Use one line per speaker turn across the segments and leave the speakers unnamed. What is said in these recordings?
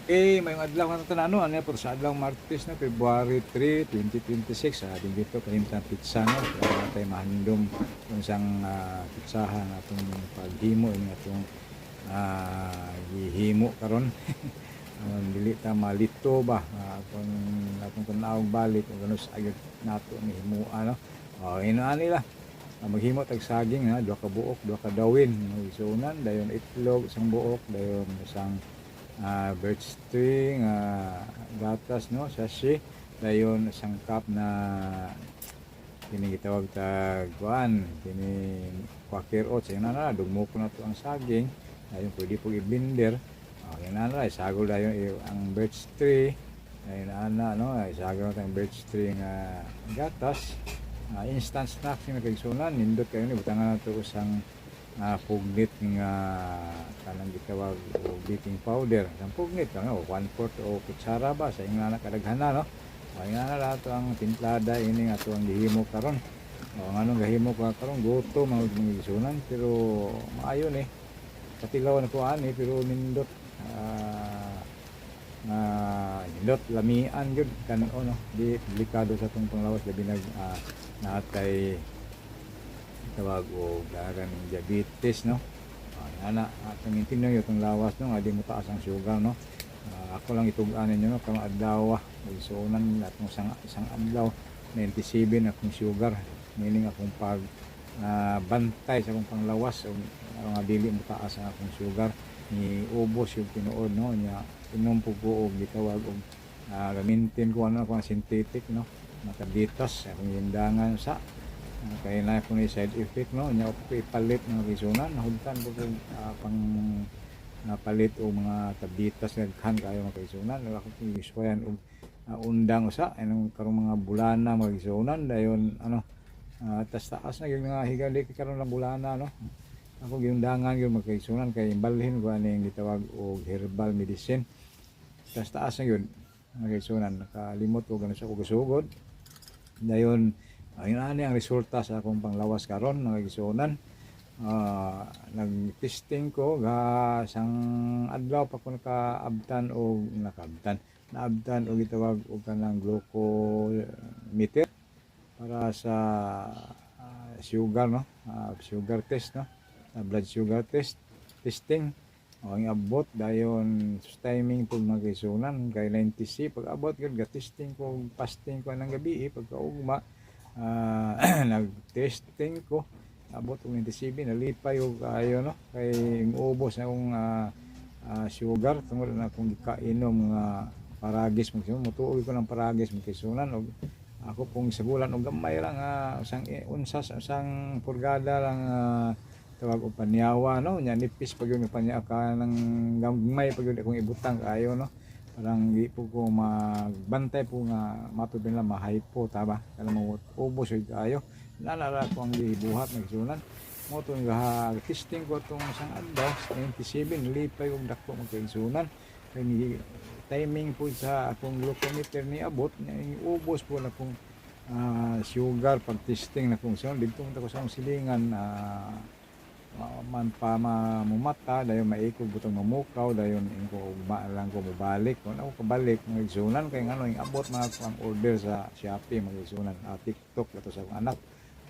Eh, maayong adlaw nga tanan, ano po sa adlaw Martes na February 3, 2026, sa ating dito kahimtang pizza, no. Kaya tayo mahandom kung isang pizzahan atong paghimo ini atong gihimo karon. Dili ta malito ba kung atong tan-awong balik kung ganun sa ayod nato ni himua, no. Oh, ino ani lah. Maghimo tag saging ha, duha ka buok, duha ka dawin, isunan, dayon itlog isang buok, dayon isang birch tree nga gatas, no, sachet, dayon isang cup na kini gitawag tag kuan kini Quaker Oats. Ayun na na dugmo ko na to ang saging, dayon pwede po i-blender. Oh, yun na na isagol dayon ang birch tree, ayun na no, isagol na ang birch tree nga gatas. Instant snacks nga kaigsunan, nindot kayo ni butangan na to usang pugnit nga kanang gitawag og baking powder, ang pugnit kang one fourth o kutsara ba sa ingon na kadaghanan, no. O nga na lahat ang timplada ini nga ato ang gihimo karon. O nganong gahimo ka karon, gutom ang mga igsunan, pero maayo ni katilaw na ko ani, pero nindot nga nindot lamian gyud kan, no, di delikado sa atong panglawas, labi nag natay tawag og daran ng diabetes, no. Ana atong intindihan yung itong lawas, no, nga di mo taas ang sugar, no. Ako lang itug-an ninyo, no, karong adlaw magsuonan atong isang adlaw 97 akong sugar, meaning akong pag bantay sa akong panglawas og nga dili mo taas ang akong sugar ni ubos yung tinuod, no. Nya inom po ko og gitawag og gamitin ko ano ako ang synthetic, no, makabitas akong hindangan sa kay na ko ni side effect, no. Nya ako ipalit ng risunan, nahuntan ko kung pang napalit og mga tablitas daghan kayo mga kaigsunan. Wala ko gisuwayan og undang usa anong karong mga bulana mga kaigsunan, dayon ano tas taas na yung mga higali karon lang bulana, no. Ako giundangan gyud mga kaigsunan kay imbalhin ko aning gitawag og herbal medicine. Tas taas na yun mga kaigsunan, nakalimot ko ganun sa ko sugod. Dayon ayun ani ang resulta sa akong panglawas karon mga kaigsunan. Nag-testing ko ga sang adlaw pa ko nakaabtan og nakaabtan naabtan og gitawag og kanang glucometer para sa sugar, no, sugar test, no, blood sugar testing. O ang abot dayon timing pug mga kaigsunan kay 90C pag abot gyud, ga testing ko, fasting ko ng gabi eh, pagkaugma nag-testing ko, abot og 97. Nalipay og kaayo, no, kay ubos na akong sugar tungod na akong gikainom nga paragis. Mo mutuoy ko ng paragis mga kaigsunan og ako pong sagulan og gamay lang usang unsa usang purgada lang tawag og panyawa, no. Nya nipis pag yun panya ka ng gamay pag yun akong ibutang kaayo, no. Parang di po ko magbantay po nga matud nila mahypo ta ba kana mo ubos jud kaayo. Nalala ko ang gibuhat nagsunan mo tong testing ko tong isang adlaw 97. Lipay og dako mga kaigsunan kay timing po sa akong glucometer ni abot ni ubos po na akong sugar pag testing na kung siya didto ko sa akong silingan man pa mamumata, dayon maikog butang mamukaw, dayon inko ugma lang ko mobalik. Kung ako kabalik mga igsunan kay ngano ing abot mga ang order sa Shopee mga igsunan, TikTok ato sa akong anak.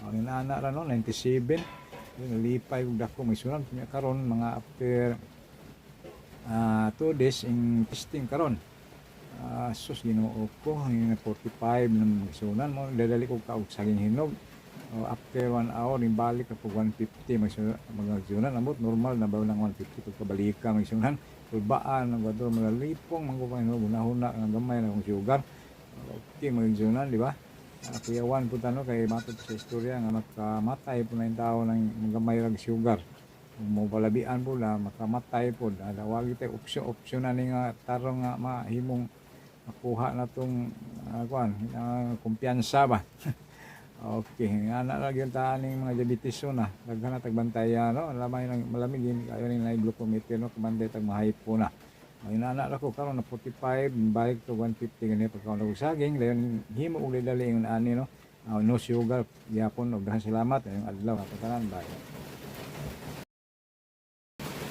Ang inaana ra, no, 97 yun, nalipay og dako mga igsunan. Karon mga after 2 days in testing karon, sus Ginoo ko, yung 45 ng igsunan mo dadali ko ka og saging hinog. Oh, after 1 hour yung balik na pag 150 mga igsunan. Amot normal na ba ng 150 pagkabalika mga igsunan, kulbaan ang gado mga lipong mga kupain hunahuna ang gamay na akong sugar. Okay mga igsunan, di ba? Kuyawan po tano kay matod sa istorya nga makamatay po na yung tao ng gamay rag sugar. Kung mo palabian po na makamatay po, wagi tayo opsyon opsyon na ni nga tarong nga mahimong makuha na tong kuan kumpiyansa ba. Okay, nga na lang yung taan mga diabetes na. Daghan na tagbantaya, no. Lamay nang malamig din kayo ning na glucometer, no, kabantay tag mahypo na. Ay nana ra ko karon na 45, balik to 150 gani pagka og saging, dayon himo og dali ingon ani, no. No sugar gyapon og daghang salamat ngayong adlaw ato tanan, bye.